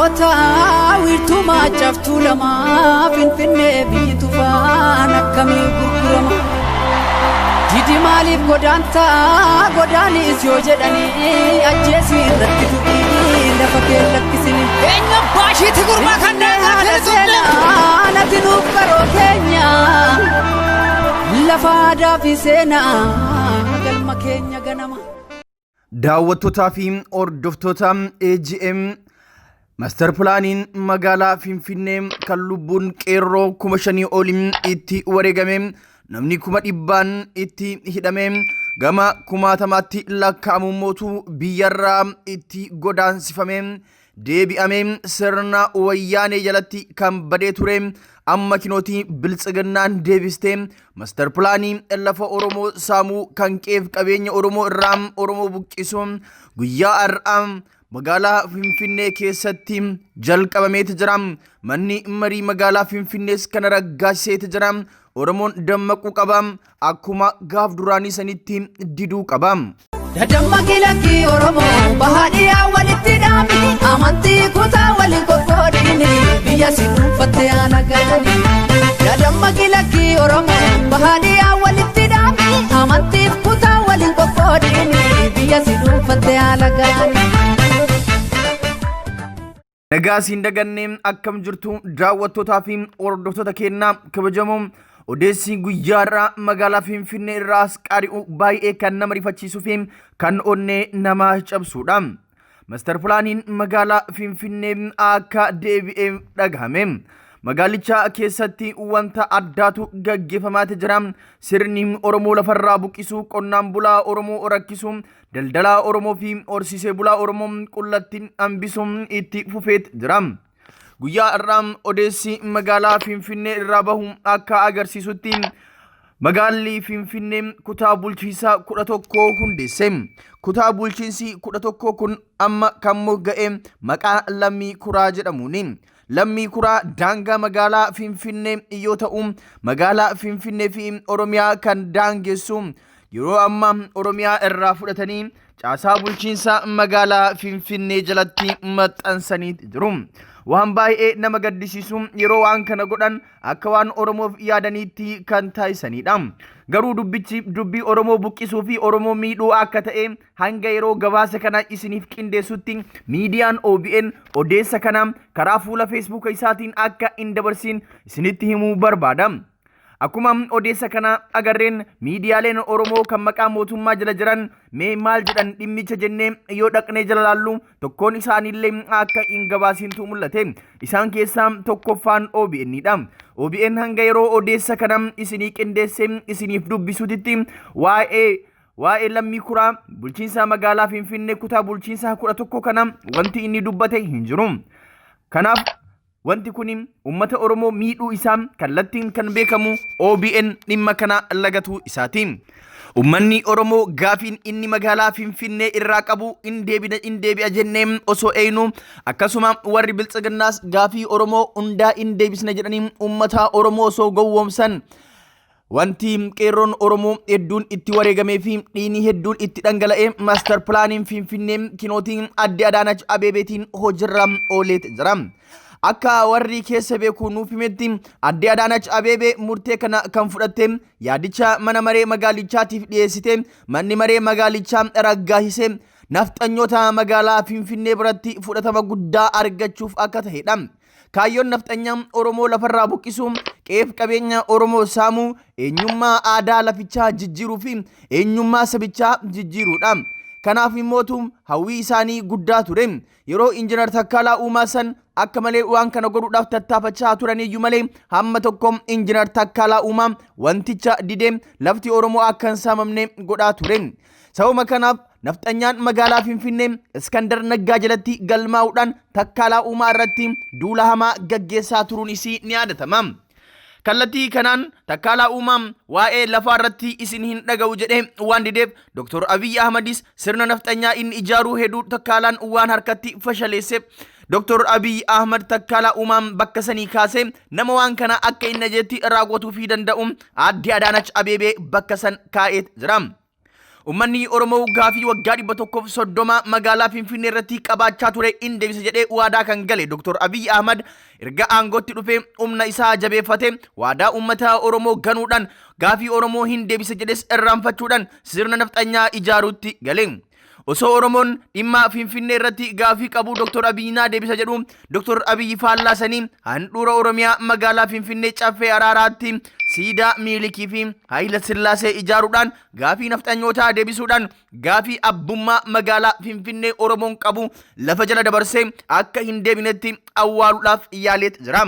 Oromoota wiirtuu maacaftuu lamaa Finfinnee biyyi tufaan akkamii gurgurama? Didi maaliif godaantaa godaanis yoo jedhanii ajjeesii irratti du'ii lafa kee lakkisini. Eenyu abbaa ishiiti gurbaa kan Finfinnee haadha seenaa natti nuuf qaroo keenya lafa aadaa fi seenaa galma keenya ganama. Daawwattootaa fi hordoftoota AGM, Master Pilaaniin magaalaa Finfinnee kan lubbuun qeerroo 5,000 oliin itti wareegame, namni 100,000 itti hidhame, gama kumaatamaatti lakkaa'amu mootu biyyarraa itti godaansifame, deebi'ame sirna wayyaanee jalatti kan badee ture amma kinootii biltsiginnaan deebiste master pilaanii lafa Oromoo saamuu kan qeef qabeenya Oromoo irraa Oromoo buqqisu guyyaa har'aa magaalaa Finfinnee keessatti jalqabameeti jira. Manni marii magaalaa Finfinnees kana raggaasiseeti jira. Oromoon dammaquu qaba. Akkuma gaaf duraanii sanitti diduu qaba. Dadammaqii lakkii Oromoo bahaa dhiyaa walitti dhaami, amantii kutaa waliin qoqqoodini, biyya si dhuunfatte haala galani. Dadammaqii lakkii Oromoo bahaa dhiyaa walitti dhaami, amantiif kutaa waliin qoqqoodini, biyya si dhuunfatte haala galani. Nagaa siin daganne, akkam jirtu daawwattootaa fi hordoftoota keenyaa kabajamoo? Odeessi guyyaa irraa magaalaa Finfinnee irraa as qaari'u baay'ee kan nama rifachiisuu fi kan onnee nama cabsuudha. Master pilaaniin magaalaa Finfinnee akka deebi'ee dhagahame. Magaalicha keessatti wanta addaatu gaggeeffamaati jira. Sirni Oromoo lafarraa buqqisuu, qonnaan bulaa Oromoo rakkisuu, daldalaa Oromoo fi horsiisee bulaa Oromoo qullatti hambisuun itti fufeet jira. Guyyaa har'aa odeessi magaalaa Finfinnee irraa bahu akka agarsiisutti magaalli Finfinnee kutaa bulchiinsaa 11 hundeesse. Kutaa bulchiinsi 11 kun amma kan mogga'e maqaa Lammii Kuraa jedhamuuni. Lammii Kuraa daangaa magaalaa Finfinnee yoo ta'u, magaalaa Finfinnee fi Oromiyaa kan daangessu yeroo ammaa Oromiyaa irraa fudhatanii caasaa bulchiinsa magaalaa Finfinnee jalatti maxxansanii jiru. Waan baay'ee nama gaddisiisu, yeroo waan kana godhan akka waan Oromoof yaadaniitti kan taasisanidha. Garuu dubbichi dubbii Oromoo buqqisuu fi Oromoo miidhuu akka ta'e hanga yeroo gabaasa kana isiniif qindeessutti miidiyaan OBN odeessa kana karaa fuula Feesbuuka isaatiin akka hin dabarsin isinitti himuu barbaada. Akkuma odeessa kana agarreen miidiyaaleen Oromoo kan maqaa mootummaa jala jiran mee maal jedhan dhimmicha jennee yoo dhaqnee jala laallu, tokkoon isaaniillee akka hin gabaasintu mul'ate. Isaan keessaa tokkoffaan OBN dha. OBN hanga yeroo odeessa kana isinii qindeessee isiniif dubbisuutitti waa'ee Lammii Kuraa bulchiinsa magaalaa Finfinnee kutaa bulchiinsaa 11 kana wanti inni dubbate hin jiru. Kanaaf wanti kun uummata Oromoo miidhuu isaa kallattiin kan beekamu OBN dhimma kana lagatuu isaati. Uummanni Oromoo gaafiin inni magaalaa Finfinnee irraa qabu in deebina in deebi'a jennee osoo eeynu, akkasuma warri biltsiginnaas gaafii Oromoo hundaa in deebisna jedhanii uummata Oromoo osoo gowwoomsan, wanti qeerroon Oromoo hedduun itti wareegamee fi dhiigni hedduun itti dhangala'e maaster pilaaniin Finfinnee kinootiin adde Adaanach Abeebeetiin hojiirra ooleet jira. Akka warri keessa beeku nuuf himetti, adde Adaanach Abeebee murtee kana kan fudhatte yaadicha mana maree magaalichaatiif dhiyeessite, manni maree magaalichaa raggaasise, nafxanyoota magaalaa Finfinnee biratti fudhatama guddaa argachuuf akka ta'edha. Kaayyoon nafxanyaa Oromoo lafarraa buqqisuu, qe'eef qabeenya Oromoo saamuu, eenyummaa aadaa lafichaa jijjiiruu fi eenyummaa sabichaa jijjiiruudha. Kanaaf immootu hawwii isaanii guddaa ture. Yeroo Injinar Takkaalaa Uumaa san akka malee waan kana godhuudhaaf tattaafachaa turaniyyuu malee, hamma tokko Injinar Takkaalaa Uumaa wanticha didee lafti Oromoo akka hin saamamne godhaa ture. Sababa kanaaf nafxanyaan magaalaa Finfinnee Iskandar Naggaa jalatti galmaa'uudhaan Takkaalaa Uumaa irratti duula hamaa gaggeessaa turuun isii ni yaadatama. Kallattii kanaan Takkaalaa Uumaa waa'ee lafaa irratti isin hin dhaga'u jedhee waan dideef, Dr. Abiyyi Ahmadis sirna nafxanyaa inni ijaaruu heduu Takkaalaan waan harkatti fashaleesseef, Dr. Abiyyi Ahmad Takkaalaa Uumaan bakka sanii kaasee nama waan kana akka inni ajeetti raawwatuu fi danda'u aadde Adaanach Abeebee bakka san kaa'ee jira. Uummanni Oromoo gaafii waggaa 130 magaalaa Finfinnee irratti qabaachaa ture in deebisa jedhee waadaa kan gale Dr. Abiy Ahmad erga aangootti dhufee humna isaa jabeeffate waadaa uummata Oromoo ganuudhaan gaafii Oromoo hin deebisa jedhes irraanfachuudhaan sirna nafxanyaa ijaaruutti gale. Osoo Oromoon dhimma Finfinnee irratti gaafii qabu Dr. Abiy naa deebisa jedhu, Dr. Abiy faallaa sanii handhuura Oromiyaa magaalaa Finfinnee Caffee Araaraatti siidaa Minilikii fi Hayila Sillaasee ijaaruudhaan gaafii nafxanyootaa deebisuudhaan gaafii abbummaa magaalaa Finfinnee Oromoon qabu lafa jala dabarsee akka hin deebinetti awwaaluudhaaf yaaleet jira.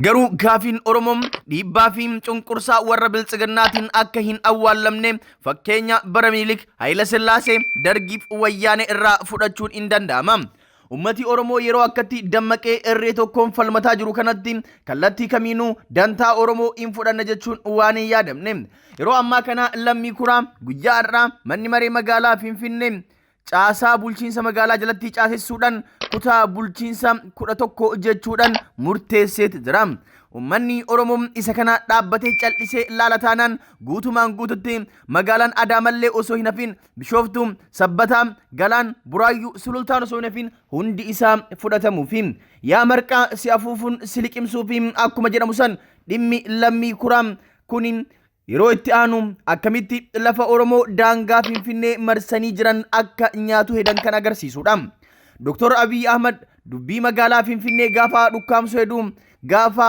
Garuu gaafiin Oromoo dhiibbaa fi cunqursaa warra biltsiginnaatiin akka hin awwaallamne fakkeenya bara Minilik, Hayila Sillaasee, Dargiif Wayyaanee irraa fudhachuun hin danda'ama. Ummati Oromoo yeroo akkatti dammaqee irree tokkoon falmataa jiru kanatti kallattii kamiinuu dantaa Oromoo hin fudhanna jechuun waan hin yaadamne. Yeroo ammaa kana Lammii Kuraa guyyaa har'aa manni maree magaalaa Finfinnee caasaa bulchiinsa magaalaa jalatti caasessuudhaan kutaa bulchiinsa 11 jechuudhaan murteesseet jira. Uummanni Oromoo isa kana dhaabbatee cal'isee laala taanaan guutumaan guututti magaalaan Adaamallee osoo hin hafin Bishooftuu, Sabbataa, Galaan, Buraayyuu, Sulultaan osoo hin hafin hundi isaa fudhatamuufi. Yaa marqaa si afuufuun si liqimsuufi akkuma jedhamu san dhimmi Lammii Kuraa kuni Yeroo itti aanu akkamitti lafa Oromoo daangaa Finfinnee marsanii jiran akka nyaatu hedan kan agarsiisudha. Dr. Abiy Ahmad dubbii magaalaa Finfinnee gaafa dhukkaamsu hedu gaafa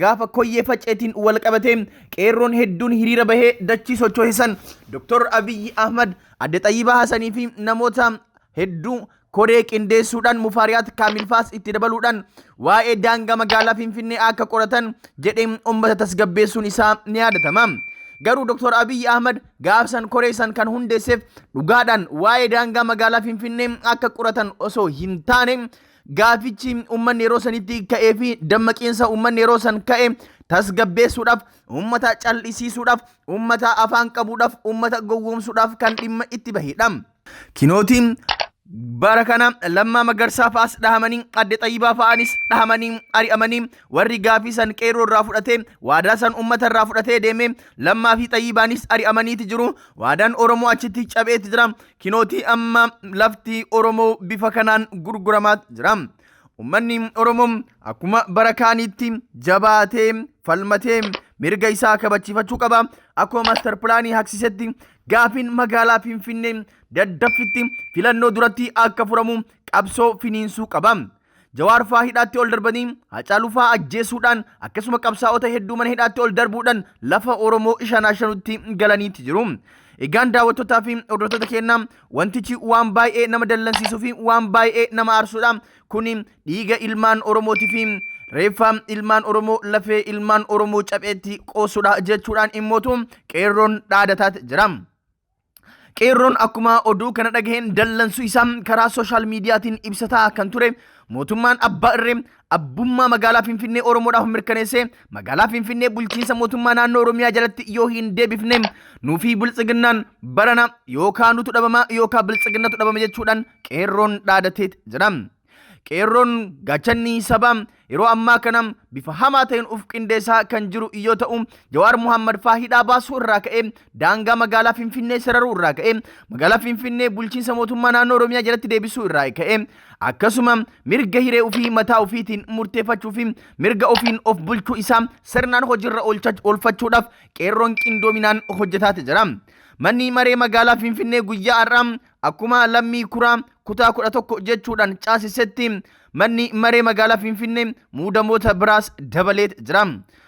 gaafa koyyee facceetiin wal qabatee qeerroon hedduun hiriira bahee dachii sochoohisan Dr. Abiy Ahmad adde Xayyibaa Hasanii fi namoota hedduu koree qindeessuudhaan Mufaariyaat Kaamil faas itti dabaluudhaan waa'ee daangaa magaalaa Finfinnee akka qoratan jedhee uummata tasgabbeessuun isaa ni yaadatama. Garuu Dr. Abiy Ahmad gaafsan koree san kan hundeesseef dhugaadhaan waa'ee daangaa magaalaa Finfinnee akka qoratan osoo hin taane gaafichi uummanni yeroo sanitti ka'ee fi dammaqiinsa uummanni yeroo san ka'e tasgabbeessuudhaaf uummata cal'isiisuudhaaf uummata afaan qabuudhaaf uummata gowwoomsuudhaaf kan dhimma itti bahedha. Kinootiin bara kana Lammaa Magarsaa fa'as dhahamanii adde Xayyibaa fa'anis dhahamanii ari'amanii warri gaafii san qeerroo irraa fudhatee waadaa san uummata irraa fudhatee deeme Lammaa fi Xayyibaanis ari'amaniiti jiru. Waadaan Oromoo achitti cabeeti jira. Kinootii amma lafti Oromoo bifa kanaan gurguramaa jira. Uummanni Oromoo akkuma bara kaaniitti jabaatee falmatee mirga isaa kabachiifachuu qaba. Akkuma maaster pilaanii haqsisetti Gaafiin magaalaa Finfinnee daddaffitti filannoo duratti akka furamu qabsoo finiinsuu qaba. Jawaar faa hidhaatti ol darbanii Haacaaluu faa ajjeesuudhaan akkasuma qabsaa'ota hedduu mana hidhaatti ol darbuudhaan lafa Oromoo shanaa shanutti galaniiti jiru. Egaan daawwattootaa fi hordoftoota keenyaa wantichi waan baay'ee nama dallansiisuu fi waan baay'ee nama aarsuudha. Kuni dhiiga ilmaan Oromootii fi reeffa ilmaan Oromoo lafee ilmaan Oromoo capheetti qoosudha jechuudhaan immootu qeerroon dhaadataa jira. Qeerroon akkuma oduu kana dhagaheen dallansuu isaa karaa sooshaal miidiyaatiin ibsataa kan ture mootummaan abbaa irree abbummaa magaalaa Finfinnee Oromoodhaaf mirkaneessee magaalaa Finfinnee bulchiinsa mootummaa naannoo Oromiyaa jalatti yoo hin deebifne nuufii biltsiginnaan barana yookaan nutu dhabama yookaan biltsiginnatu dhabama jechuudhaan qeerroon dhaadateet jira. Qeerroon gaachanni sabaa yeroo ammaa kana bifa hamaa ta'een uf qindeessaa kan jiru yoo ta'u, Jawaar Muhammad faa hidhaa baasuu irraa ka'ee daangaa magaalaa Finfinnee sararuu irraa ka'ee magaalaa Finfinnee bulchiinsa mootummaa naannoo Oromiyaa jalatti deebisuu irraa ka'ee akkasuma mirga hiree ofii mataa ofiitiin murteeffachuu fi mirga ofiin of bulchuu isaa sirnaan hojiirra oolfachuudhaaf qeerroon qindoominaan hojjetaati jira. Manni maree magaalaa Finfinnee guyyaa har'aa Akkuma Lammii Kuraa kutaa 11 jechuudhaan caasisetti manni maree magaalaa Finfinnee muudamoota biraas dabaleet jira.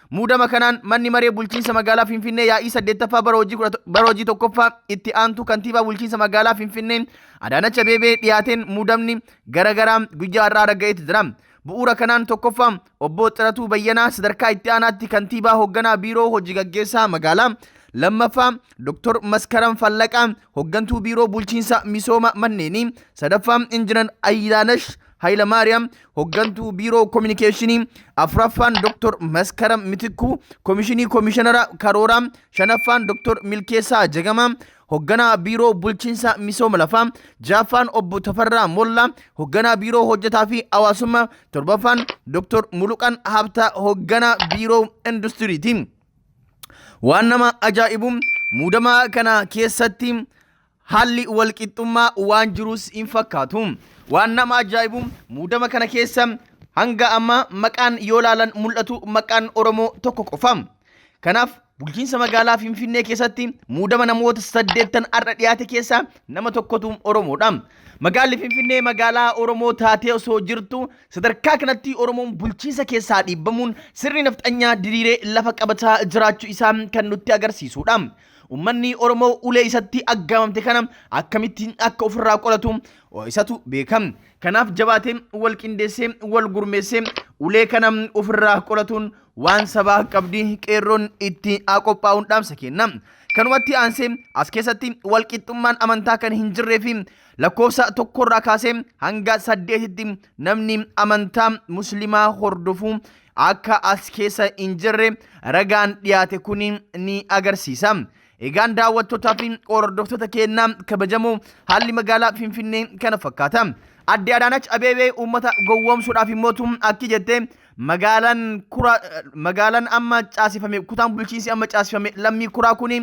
Muudama kanaan manni maree bulchiinsa magaalaa Finfinnee yaa'ii 8ffaa bara hojii bara hojii tokkoffaa itti aantuu kantiibaa bulchiinsa magaalaa Finfinnee Adaanach Abeebee dhiyaateen muudamni garagaraa guyyaa har'aa ragga'eet jira. Bu'uura kanaan tokkoffaa obbo Xiratuu Bayyanaa sadarkaa itti aanaatti kantiibaa hoogganaa biiroo hojii gaggeessaa magaalaa, lammaffaa Dr. Maskaram Fallaqaa hoggantuu biiroo bulchiinsa misooma manneenii, sadaffaa Injinar Ayyaanash Hayilamaariyaam hoggantuu biiroo kominikeeshinii, afuraffaan Dr. Maskaram Mitikkuu komishinii komishinara karooraa, shanaffaan Dr. Milkeessaa Jagamaa hogganaa biiroo bulchiinsa misooma lafaa, ja'affaan obbo Tafarraa Mollaa hogganaa biiroo hojjetaa fi hawaasummaa, torbaffaan Dr. Muluqan Habtaa hogganaa biiroo industiriiti. Waan nama ajaa'ibu muudama kana keessatti Haalli walqixxummaa waan jirus hin fakkaatu. Waan nama ajaa'ibu, muudama kana keessa hanga amma maqaan yoo laalan mul'atu maqaan Oromoo tokko qofa. Kanaaf bulchiinsa magaalaa Finfinnee keessatti muudama namoota saddeettan har'a dhiyaate keessaa nama tokkotu Oromoodha. Magaalli Finfinnee magaalaa Oromoo taatee osoo jirtu sadarkaa kanatti Oromoon bulchiinsa keessaa dhiibbamuun sirni nafxanyaa diriiree lafa qabataa jiraachuu isaa kan nutti agarsiisudha. Uummanni Oromoo ulee isatti aggaamamte kana akkamittiin akka ofirraa qolatu isatu beeka. Kanaaf jabaatee wal qindeessee wal gurmeessee ulee kana ofirraa qolatuun waan sabaa qabdi, qeerroon itti haa qophaa'uun dhaamsa kenna. Kanumatti aansee as keessatti walqixxummaan amantaa kan hin jirree fi lakkoofsa tokkorraa kaasee hanga saddeetitti namni amantaa muslimaa hordofu akka as keessa hin jirre ragaan dhiyaate kun ni agarsiisa. Egaan daawwattootaa fi hordoftoota keenyaa kabajamoo, haalli magaalaa Finfinnee kana fakkaata. Adde Adaanach Abeebee uummata gowwoomsuudhaaf immootu akki jette: magaalaan kura, magaalaan amma caasifame, kutaan bulchiinsi amma caasifame Lammii Kuraa kuni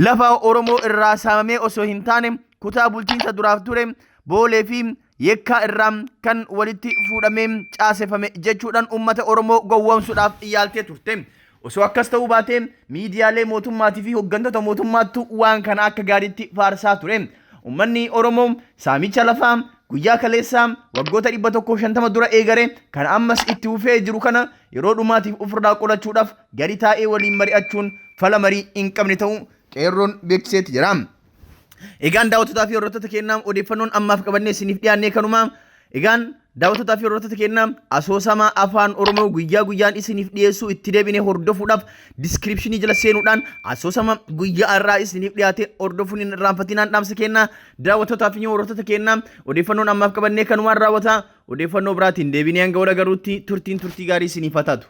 lafa Oromoo irraa saamamee osoo hin taane kutaa bulchiinsa duraaf ture Boolee fi Yekkaa irraa kan walitti fuudhamee caaseffame jechuudhaan uummata Oromoo gowwoomsuudhaaf yaaltee turte. Osoo akkas ta'uu baatee miidiyaalee mootummaatii fi hooggantoota mootummaattu waan kana akka gaariitti faarsaa ture. Uummanni Oromoo saamicha lafaa guyyaa kaleessaa waggoota 150 dura eegale kan ammas itti fufee jiru kana yeroo dhumaatiif ofirraa qolachuudhaaf gadi taa'ee waliin mari'achuun fala marii hin qabne ta'uu qeerroon beeksiseeti jira. Egaan daawwattootaa fi hordoftoota keenyaa, odeeffannoon ammaaf qabannee isiniif dhiyaannee kanuma. Egaan daawwattootaa fi hordoftoota keenyaa, asoosama afaan Oromoo guyyaa guyyaan isiniif dhiyeessuu itti deebinee hordofuudhaaf description jala seenuudhaan asoosama guyyaa har'aa isiniif dhiyaate hordofuun hin irraanfatinaan dhaamsa keenyaa. Daawwattootaa fi hordoftoota keenyaa, odeeffannoon ammaaf qabannee kanumaan raawwata. Odeeffannoo biraatiin deebinee hanga wal agarruutti turtiin turtii gaarii isiniif haa taatu.